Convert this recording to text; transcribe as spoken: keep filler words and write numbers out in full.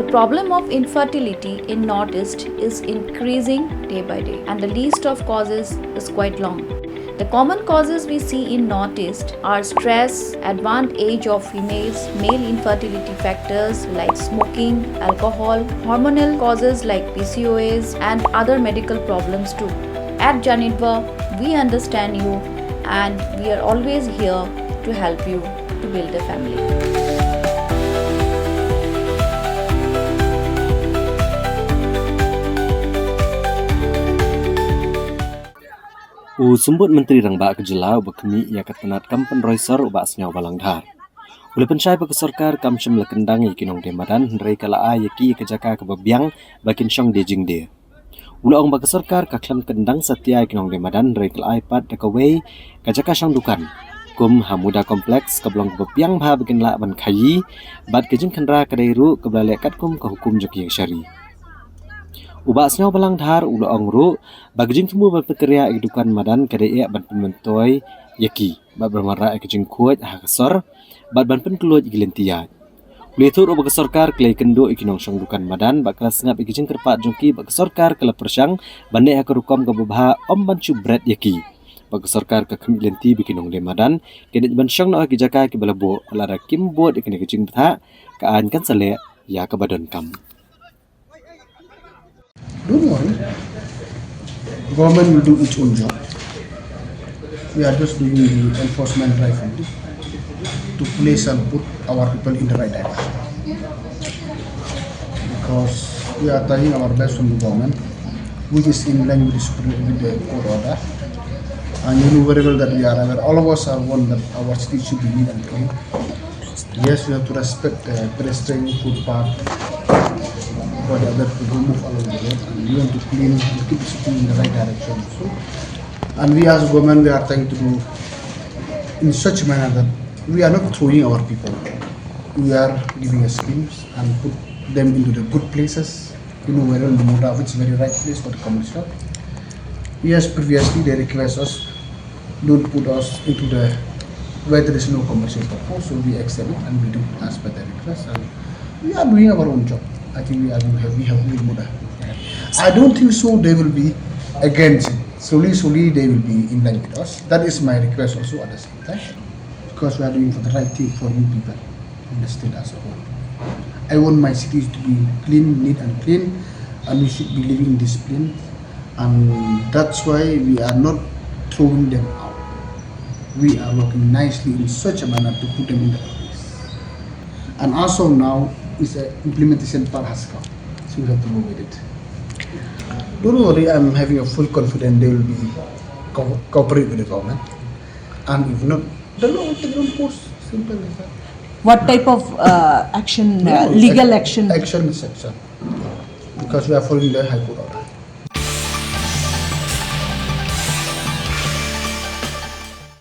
Problem of infertility in Northeast is increasing day by day, and the list of causes is quite long. The common causes we see in Northeast are stress, advanced age of females, male infertility factors like smoking, alcohol, hormonal causes like P C O S, and other medical problems too. At Janitva, we understand you and we are always here to help you to build a family. U Symbud Myntri Rangbah ka jylla uba khmih ïa ka tnat kam pynroi sor u Bah Sniawbhalang Dhar u la pynshai ba ka sorkar kam shym la kyndang ïa ki nongdie madan hynrei ka la ai ïa ki ïa ka jaka kaba biang ba kin shong die jingdie. U la ong ba ka sorkar ka khlem kyndang satia ïa ki nongdie madan hynrei ka la ai pat da kawei ka jaka shong dukan kum ha Muda Complex kaba long kaba biang bha ba kin lah ban khaïi bad ka jingkhynra ka dei ruh kaba la leh katkum ka hukum jong ki ïingshari. U Bah Sniawbhalang Dhar u la ong ruh ba ka jingthmu ban pynkynriah ïa ki dukan madan ka dei eh ban pynmyntoi ïa ki bad ban wanrah ïa ka jingkhuid ha ka sor bad ban pynkhlaiñ ïa ki lynti ïaid. U la ïathuh ruh ba ka sorkar ka la ïakynduh ïa ki nongshong dukan madan bad ka la sngap ïa ki jingkyrpad jong ki bad ka sorkar ka la pyrshang ban leh ha ka rukom kaba bha ym ban shu bret ïa ki. Bad ka sorkar ka khmih lynti ba ki nongdie madan kin ïa ban shong noh ha ki jaka kiba la buh bad lada kim bud ïa kane ka jingbthah ka aiñ kan sa leh ïa kaba donkam. Don't worry. Government will do its own job. We are just doing the enforcement drive only to place and put our people in the right direction. Because we are trying our best from the government, which is in line with the, spirit- with the court order. And you know very well that we are aware, all of us are warned that our city should be neat and clean. Yes, we have to respect the pedestrian footpath for the other people who move along the road, and we want to clean and keep the city in the right direction also. And we as government, we are trying to do in such a manner that we are not throwing our people. We are giving a schemes and put them into the good places. You know very well the Muda, which is very right place for the commercial. Yes, previously they request us, don't put us into the where there is no commercial purpose, so we accept it and we do as per the request. And we are doing our own job. I think we are we have we have good Muda. I don't think so they will be against it. Slowly, slowly they will be in line with us. That is my request also at the same time, because we are doing for the right thing for you people in the state as a whole. I want my cities to be clean, neat and clean, and we should be living in discipline. And that's why we are not throwing them out. We are working nicely in such a manner to put them in the place. And as of now, it's a implementation part has come. So we have to go with it. Don't worry, I'm having a full confidence they will be co- cooperate with the government. And if not, the law will take them force. Simple as that. What type of uh, action, uh, No, legal ac- action? Action is action. Because we are following the High Court order.